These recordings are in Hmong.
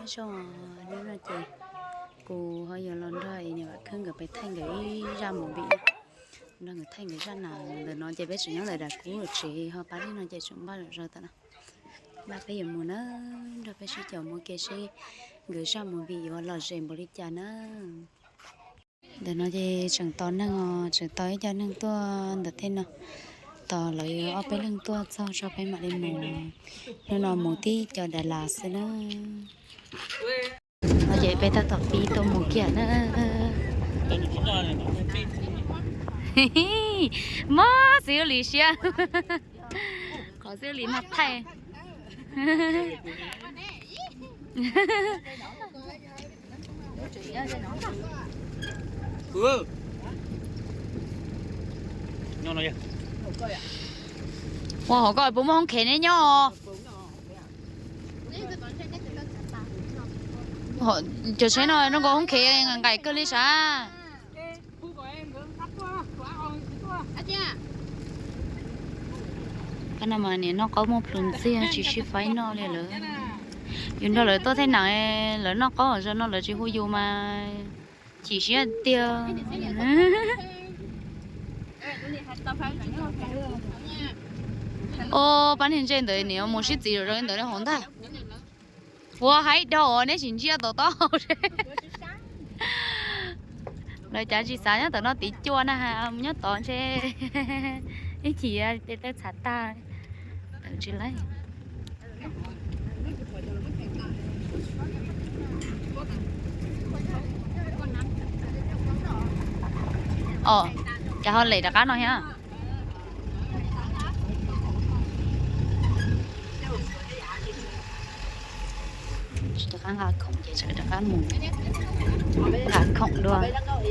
Zoo, hnub no ces kuv ho yuav los nrog niam Vam Khwb nkawd pais thaij nkawd ib zaj movie, nrog nkawd thaij nkawd zaj nas. Ntawm no ces peb tseem nyob ntawm daim kub tsev ho pab li no ces tseem npaj zom zaws tam no. Npaj peb yuav mus na, nrog peb sib caum mus ke seb nkawd zaj movie yuav lom zem npaum li cas na. Ntawm no ces tseem tos neeg os, tseem tos ib co neeg tuaj ntawm tej no. Tos lawv ob peb leeg tuaj txog tso peb mam li mus. Hnub no mus tib co Dav Las xwb na. No ces peb tab tom pib tuaj mus kiag na. Mob xwb li siab. Qhov xwb li no thaij. Ua hauv ko puas muaj hoob khev neb nyob? Cov tsheb no zoo nkaus hoob khev nqaim kawg li sav. Qab no mas niam noj qaub muaj plhus ntxiag tsis sib faib noj li lawm. Yus nrog lawv tuaj thaij nam, lawv noj qaub zaum no lawv tsis hu yus mas chim siab tiag. Os, pab niag ntse ntawd niam mus sib txiv zom zaws li ntawd li hauv ntag. Ua haib dhau, neb tsis ntsia tom taub hau. Lawv cav tsis xav nyob tom no tiv cua na, nyob tod ntshe ib chim tej txhav tag. Tawm tsis laib. Os, cas ho lem rov qab no thiab? Tsis rov qab nqa khoom ces tseem rov qab mus nqa khoom dua. Rov qab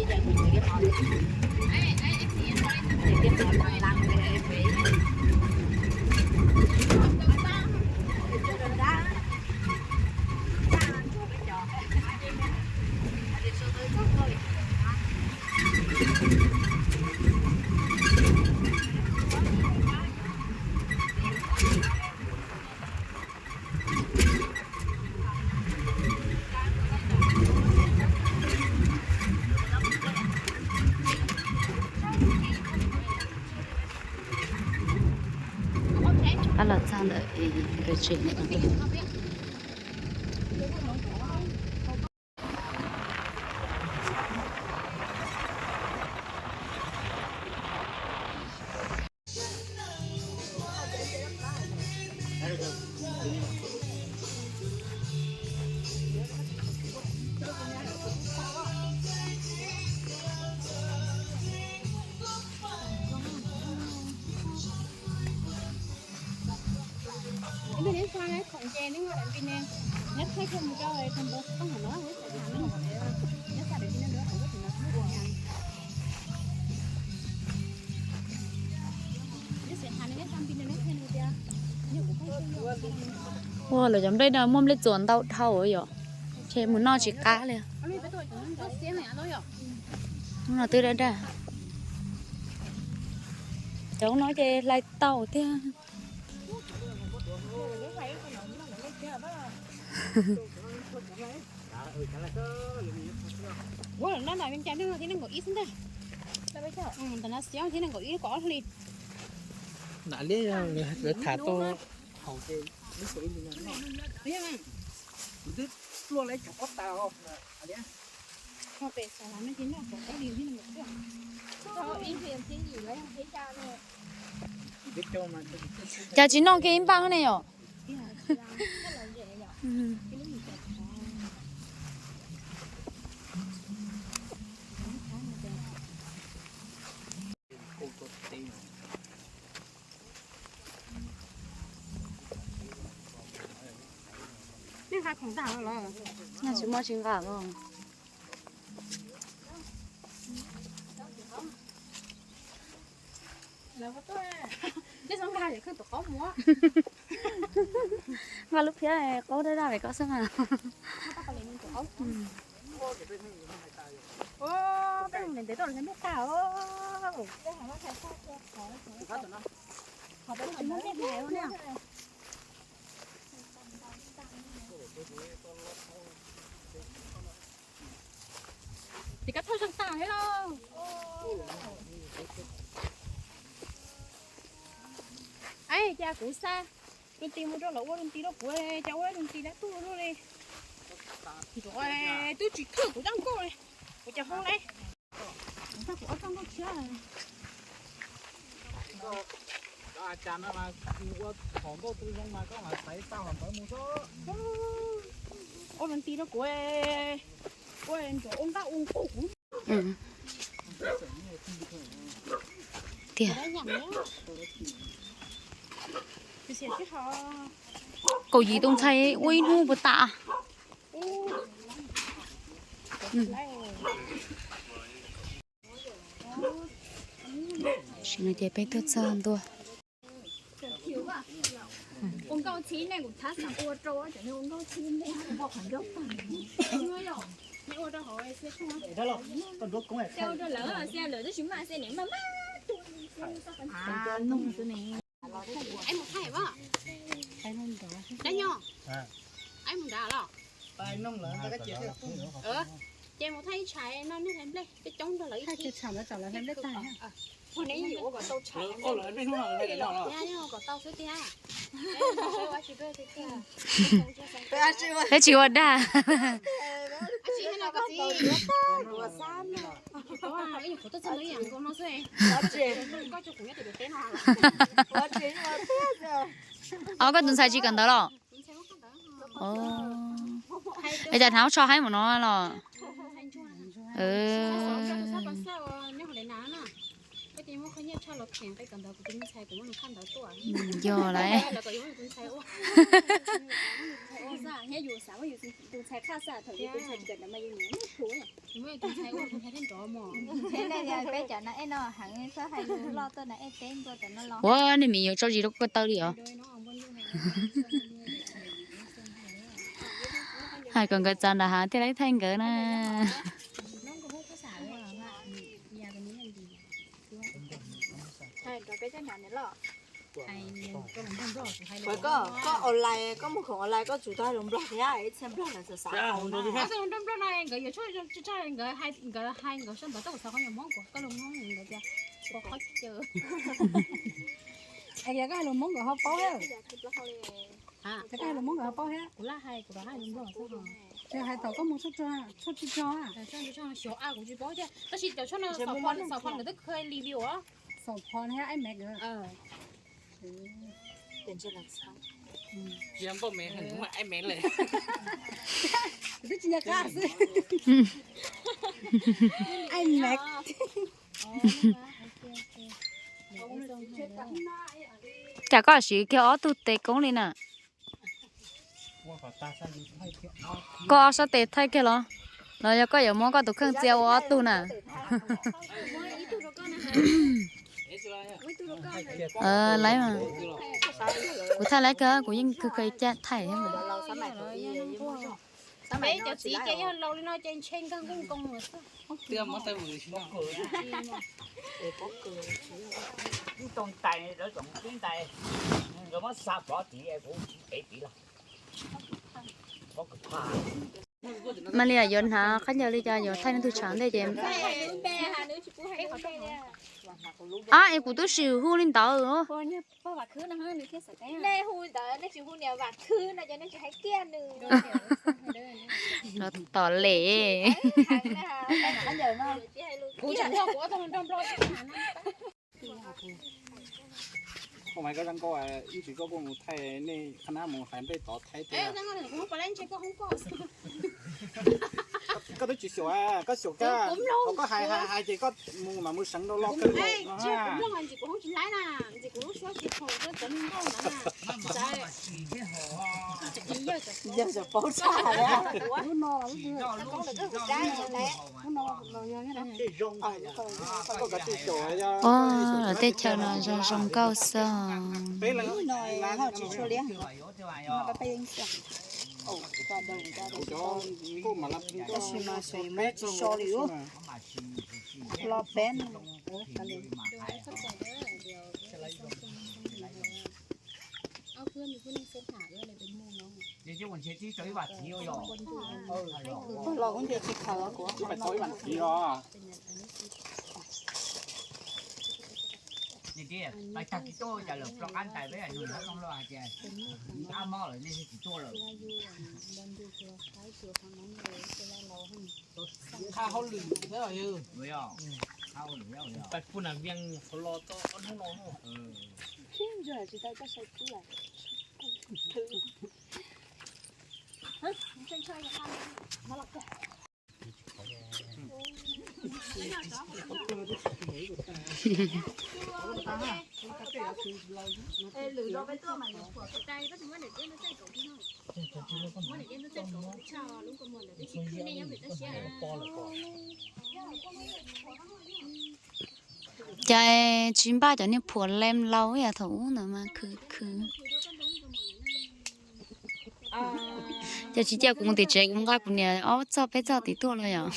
los txog ntawm nkawd tsev lawm. Ua, lawv cov nplej no muaj nplej txuas ntau dhau yom. Ces mus noj tsis qab li. Hnub no twb daj daj. Cov no ces hlais tau tiag. Ua, lawv noj ntawm cai neeg thiab nees nkaum ib xwb ntag. Ntawm no xiab thiab nees nkaum ib, kaum ob hlis. Lawv tham tau haus ces kuv twb pluaj lawv cov pob tas os. Cas tsis noj kiag ib npaj ne yom? Noj tsis muaj tsis nqa los. Nqa lub phiab qaub daj daj pem ko xwb mas. Kuv xa rau nti mus rau lawv ua rau nti rau kuv, cas ua rau nti dab tuaj luaj li. Nrov twb tsis khwb kuv txoj nkauj li, kuv cas hoob lawm. Kuv xa kuv ob txoj nkauj tshiab. Cas no mas ua qhov nkauj tau zoo mas koj mas xaiv xa hom ntawd mus xwb. Ua rau nti rau kuv, ua nrov ua nqaj ua nqug kuv. Tiag. Kaum yim tus ntxhais ua ib hnub puas tas. Tam sim no ces peb tuaj txog ntua. Ua nkauj txhib nej kuv thab xav ua rau cov neeg ua nkauj txhib nej ua qhov ncauj tag. Nej ua rau hauv xia, ua rau lawv xia lawm tab sis mas xia niam mas mas tus xia xab qhov ncauj nug xwb ne. Ais mus thaij mas, dab nyo, ais mus nrad los. Ces mus thaij ib tshais no nej hlais nplej coob coob nrog lawv ib thaij. Ua neb yim ua kom tau tshais, kom tau xwb tiag. Peb tsis ua dag. Os, koj tus ntxhais tsis kawm ntawv los? Es cas hnav ub tsho haib mus no los? Yog lawm. Ua nej me nyuam tso zis rau ko taw li os. Hais kom nkawd txav nram hav thiaj li thaij nkawd na. Koj online, koj mus khoom online koj tsuas tau hais lus Nplog thiab, ib txhia Nplog lawv xav xav. Nkawd yuav tshuaj, nkawd hais nkawd sau ntawv tuaj kuv xav qhov nyuag Hmoob kuv koj lus Hmoob nkawd tias, koj hais lus Hmoob nkawd ho paub thiab. Koj hais lus Hmoob nkawd ho paub thiab. Kuv laj hais, kuv rov hais lus Nplog xwb. Tsis hais thaum koj mus tshuaj, tshuaj tsis tso. Xyov a kuv tsis paub thiab, tab sis cov tshuaj no xaus phom nkawd twb kha review os. Xaus phom thiab ib me nkawd. Twb tsis nco qab xwb. Ai me. Cas koj siv kiag ob tug tes koob li na? Koj ob sab tes thaij kiag los? Los yog koj yuav muab koj tus kheej txia ua ob tug na? Laiv mas. Kuv thaij laiv kawg, kuv yeej kawg kawg caj thaij thiab mas. Peb cov txiv ces yog laus li no ces ntshe nkag nkoos nkoos lawm xwb. Mas li yuav hnav khaub ncaws li cas yuav thaij nws tus tshav ntej ces. Ab, es kuv twb sim hu li ntawd. Tom lem. Koj zoo nkauj, ib ntsis koj kuj mus thaij nej qhab nab mus hais nplej tod thaib tiag. Koj twb tsis xyuas, koj xyuas koj, koj hais hais hais ces koj mus mas mus seev rau loj kawg. Yog tsis paub txaj li. Lub no los lub twg? Koj kav tsij xyuas. Lawv tej chaw no zoo zoo nkauj xwb. Peb leeg tsis tshua liab. Tab sis mas xyov yuav muab tsis so li. Los peb no. Los kuv nce tsis khaws kuv. Nej tib, tag kis tuaj cas lawm ploj qab ntais peb nug lawv zoo loj hais tias ab mob lawm nej tsis tuaj lawm. Qha hauj lwm thiab yog. Pais puag nas vias qhov los txog ob hnub no. Cas tsis npaj cov niag phuam lem laus ib yam thaum ub ntawd mas khwv khwv. Ces tsis cia kuv mus tim tsev, kuv nqa kuv niam ob txoj peb txoj tim tuaj los yom.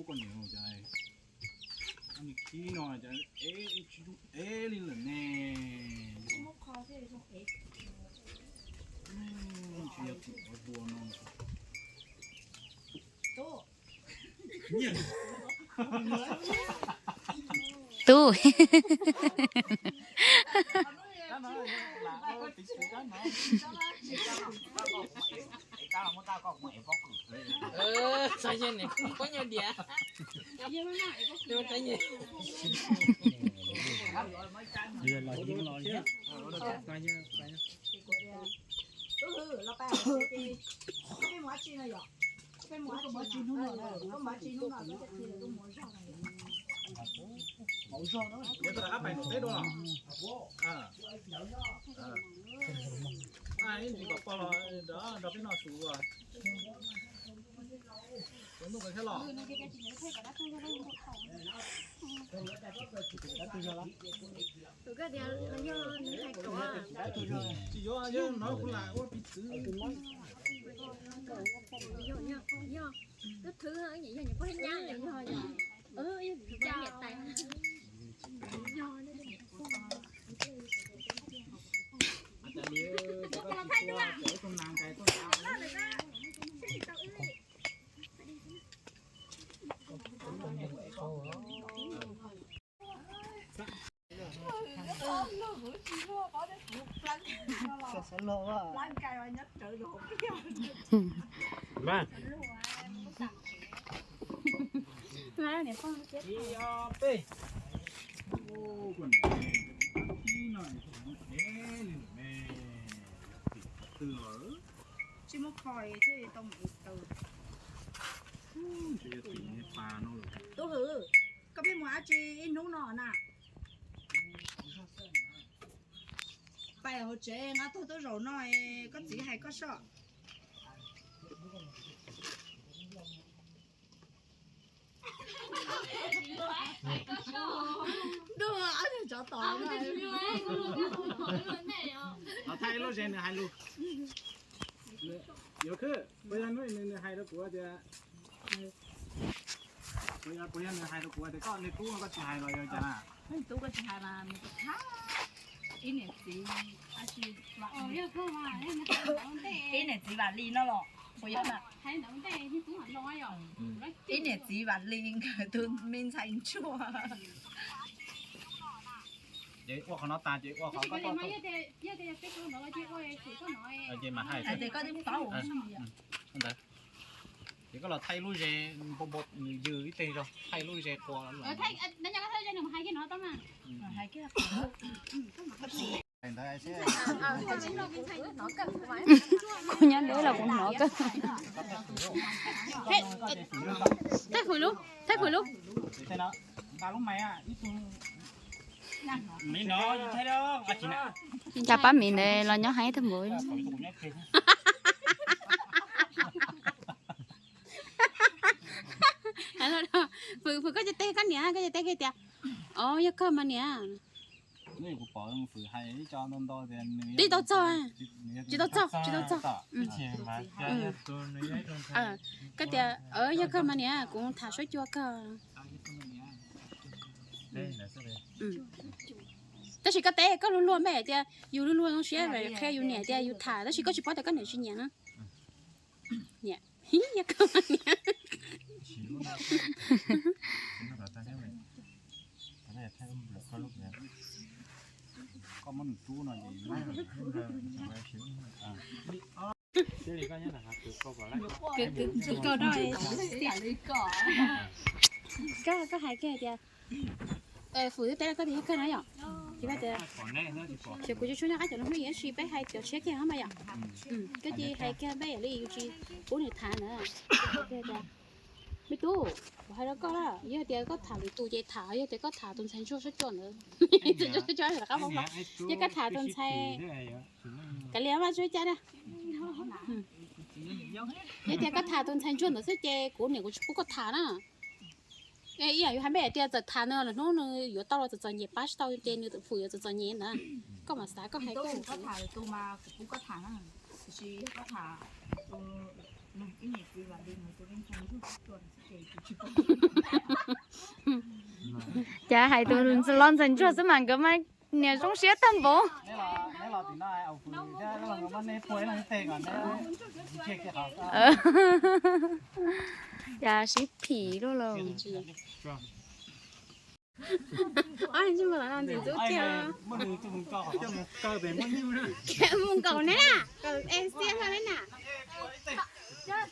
Koj niam, kib no ev li lawm ne. Tsis yog tus ua no. Tub. Peb dua los? Ib ntsis kom pog los nrog peb noj su as. Tus ntuj kawg thiab los? Tsis yuav, yog no kuv lam ua piv txwv. Tsis muaj kho thiaj tau mus ua taws. Tub Hwm, koj pheej mus dab tsi ib hnub no na? Pais hauv tsev nqa tuaj tuaj zaum no, koj txiv hais koj soj. Los thaij lub zes nws hais lus. Yuav khwb, puas yog hnub nws hais rau kuv tias, puas yog nws hais rau kuv tias koj niag tub koj tsis hais los yog cas? Tub koj tsis hais mas nws tsis hais. Ib niam txiv, ib niam txiv Vam Lis no los puas yog na? Ib niam txiv Vam Lis nkawd tus me ntxhais ntsuag. Ces ua qhov no tas ces ua qhov koj, ces mam hais tias koj twb paub. Ces koj los thaij lub zes npo npo nws yws ib teg zog, thaij lub zes qua. Kuv nyob deb los kuv hnov kawg. Thaij fwm lub, thaij fwm lub. Cas pab miv ntawd los nyob heev tag npaum. Fwm, fwm koj tsis teb koj niam, koj tsis teb kiag tias, o, yog kawg mas niam. Twb tau txog, tsis tau txog, tsis tau txog. Koj tias, yog kawg mas niam, kuv tham suab cua kawg. Tab sis koj teb koj luag luag npe tias yus luag luag zoo siab qhia yus niam tias yus tham, tab sis koj tsis paub tias koj niam tsis nyiam na. Niam, yog kawg mas niam. Koj, koj hais kiag tias, fwm twb teb rau koj tias yog kawg na yom. Ces koj tias, xyov kuv tsis tshua nyob qab cov no hnub ib si peb hais cov tshiab kiag mas yom. Koj cia hais kiag npe yam li yus tsis pub nws tham na. Me tub, kuv hais rau koj na, yog tias koj tham lwm tus ces tham, yog tias koj tham tus ntxhais ntsuag suab cua ntawd, ntxhais ntsuag suab cua rov qab, yog koj tham tus ntxhais, kav liam mas tsuas cas na. Yog tias koj tham tus ntxhais ntsuag ntawd xwb ces kuv niam kuv tsis pub koj tham na. Ib yam yus hais npe tias txawm tham nws los hnub nws yuav tau los txom txom nyem pab tsis tau ces nws fwm yuav txom txom nyem ntawd. Koj mas xav koj hais koj. Cas hais tus los ntxhais ntsuag xwb mas nkawd mas niam zoo siab tag npaum. Cas sib phim luaj los. Ntxim ntxub tiag. Mus nkaum ne na, xiab ne na. Xib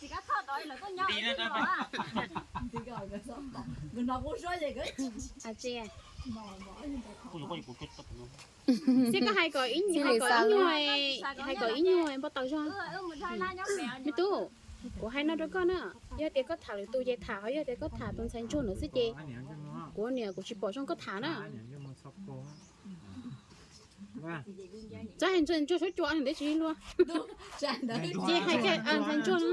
koj hais kom ib nyuag, hais kom ib nyuag npau taws zog. Me tub, kuv hais no rau koj na, yog tias koj tham lwm tus ces tham, ho yog tias koj tham tus ntxhais ntsuag ntawd xwb ces kuv niam kuv tsis pom zoo koj tham na. Txhob hais ntxhais ntsuag suab cua, ntev tsis luag. Ces hais kiag ntxhais ntsuag no.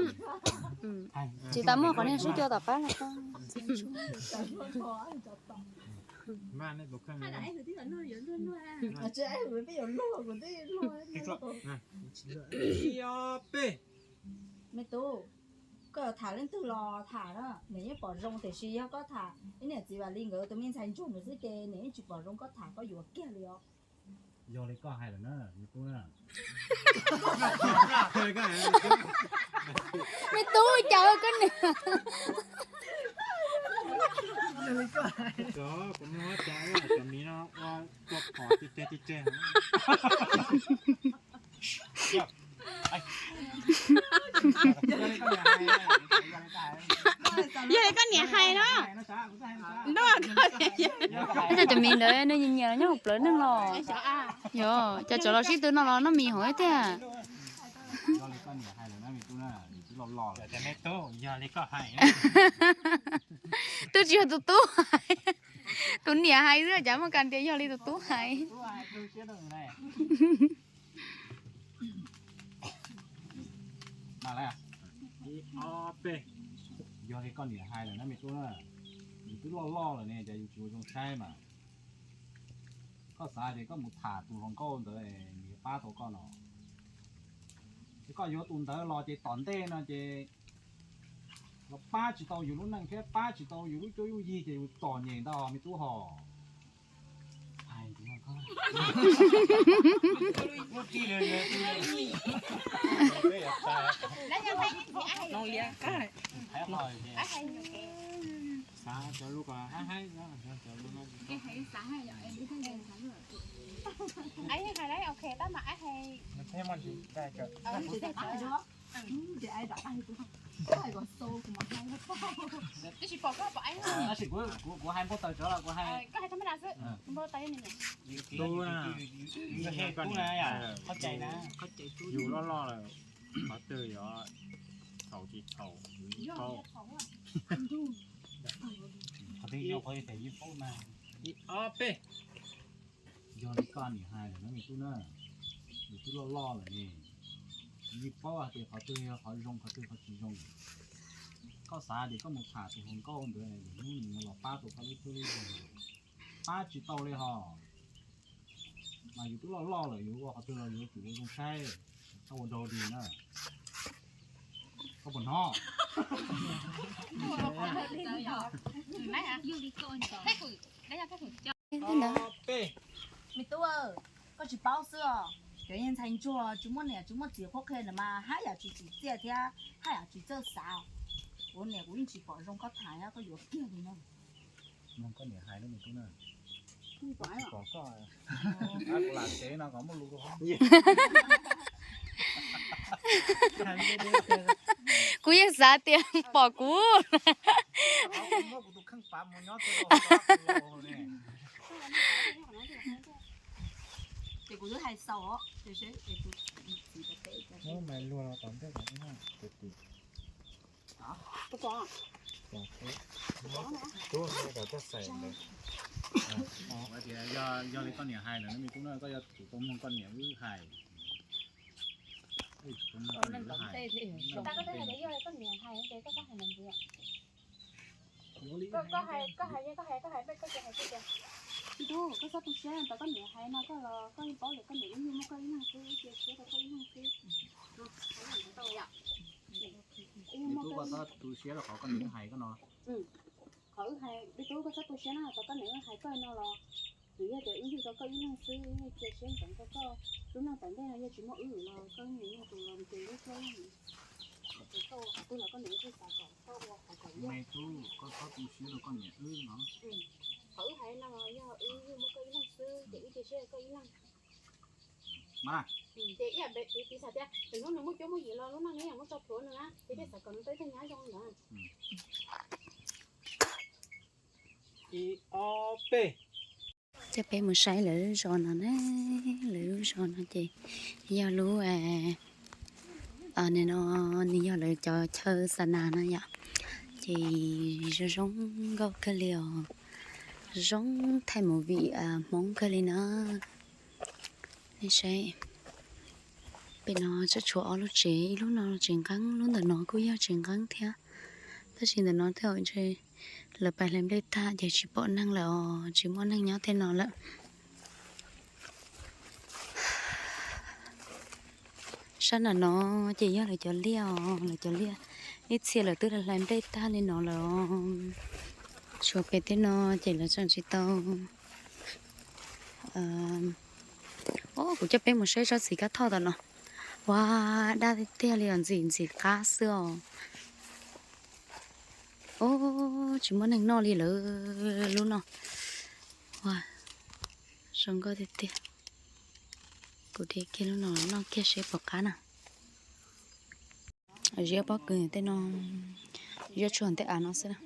Tsis tas muaj qhov niag suab cua tom qab los. Me tub, koj tham leej twg los tham na, nws yeej pom zoo, tiam sis yog koj tham ib niam txiv Vam Lis nkawd tus me ntxhais ntsuag ntawd xwb ces nws yeej tsis pom zoo koj tham, koj yuav kiag li os. Yog li koj hais lawm na, me tub na. Me tub, cas koj niam. Kuv muaj cov miv no ua tua phom tiag tiag tiag tiag. Yog li koj niam hais no. Ib co cov miv ntawd nej nyiam nyiam nyob hauv plawv neeg los. Yog, cas cov los sib tw no los noj mis hauv thiab tiag. Twb tsis yog tus tub hais, tus niam hais xwb, cas muaj kas tias yog li tus tub hais. Yog li koj niam hais lawm na me tub na, nws twb loj loj lawm ne, cas yus tsis ua zoo saib mas. Koj xav tias koj mus tham tus hluas nkauj ntawd nws yuav pab tau koj no, ces koj yuav tus ntawd los ces tom ntej no ces los pab tsis tau yus lub neej thiab pab tsis tau yus lub cuab lub yig ces yus txom nyem ntau me tub hos. Tab sis kuv, kuv, kuv hais npau taws tso los kuv hais. Koj hais tau me na xwb, npau taws yog nws niam. Tub na, qhov cai na, yus loj loj lawm, qhov twg yuav txhaum tsis txhaum yus yeej paub. Ib ob peb. Yog li koj niam hais lawm na me tub na, yus twb loj loj lawm ne, yeej paub hais tias qhov twg yog qhov zoo qhov twg qhov tsis zoo. Koj xav tias koj mus tham tus hluas nkauj ntawd hnub nws los pab tau koj lub cuab lub yig, pab tsis tau li hos. Mas yus twb loj loj lawm yuav ua qhov twg los yuav tsum ua zoo saib, txhob ua dog dig na. Koj puas hnov? Me tub, koj tsis paub xwb os, cov ntxhais ntsuag tsis muaj niam tsis muaj txiv qhuab qhia ntawd mas haj yam tsis tsim txiaj thiab haj yam tsis txawj xav. Kuv niam kuv yeej tsis pom zoo koj tham, koj yuav kiag li no. Mloog koj niam hais lub me tub na. Tsis pom koj, kuv lam tsev no kom muaj lus. Kuv yeej xav tias pom kuv. Muab kuv tus kheej pav mus nyob ces kuv twb hais xaus os, ces seb es kuv txiv pem pem. Muab mais luag los tom ntej kom ib na, tus tim. Tus tim. Tus tim. Yog, yog li koj niam hais lawm na me tub na, koj yuav tsum tau mloog koj niam wb hais. Koj twb hais tias yog li koj niam hais ces koj txhob hais ntxiv. Koj, koj hais, koj hais, koj hais, koj hais, koj hais, koj hais. Tub, koj txhob tu siab rau koj niam hais no, koj los koj yeej paub tias koj niam ib nyuag muaj koj ib leeg xwb, cia siab rau koj ib leeg xwb. Ib nyuag muaj koj, koj txhob tu siab rau qhov koj niam hais koj no. Qhov wb hais, me tub, koj txhob tu siab na, qhov koj niam wb hais koj no los twb yog tias wb yug tau koj ib leeg xwb, wb yeej cia siab ntsoov rau koj lub neej tom ntej no, yog tsis muaj wb los koj yeej yuav yug tus los mus ces wb tuaj. Ces koj ua qhov twg los koj niam wb twb xav kom koj ua qhov kom yog. Me tub, koj txhob tu siab rau koj niam wb no. Qhov wb hais no yog wb yug muaj koj ib leeg xwb ces wb cia siab koj ib leeg. Ces ib yam tiv xav tias lwm hnub nws muaj cuab muaj yig los lub neej nws yeej muaj tso plhuav nws na, ces thiaj xav kom nws tau ib tug nyab zoo ntawd. Ib ob peb. Coj peb mus saib lawv lub zos no na, lawv lub zos no ces yog lub, no, nws yog lawv cov chaw xa nas no yom. Ces zoo zoo nkauj kawg li os, zoo thaij movie Hmoob kawg li na. Nej saib, pem no tseem tshuav ob lub tsev, ib lub no tsev nqeeb, lub ntawm no kuj yog tsev nqeeb thiab. Tab sis ntawm no twb ntshe lawv pais hlais nplej tag ces tsis pom neeg lawm os, tsis muaj neeg nyob tej no lawm. Sab nram no ces yog lawv cov liaj os, lawv cov liaj ib txhia lawv twb hlais nplej tag li no lawm os. Tshuav pem tej no ces lawv tseem tsis tau. Os, kuv coj peb mus saib tsob txiv kab thoj tom no. Ua daj tiag tiag li os, ntxim ntxim qab xwb os. Os, tsis muaj neeg noj li lawm lub no. Ua, zoo nkauj tiag tiag. Kuv de kiag lub no noj kiag seb puas qab na. Ziab pob kws tej no, ziab tshuaj tej av no xwb na.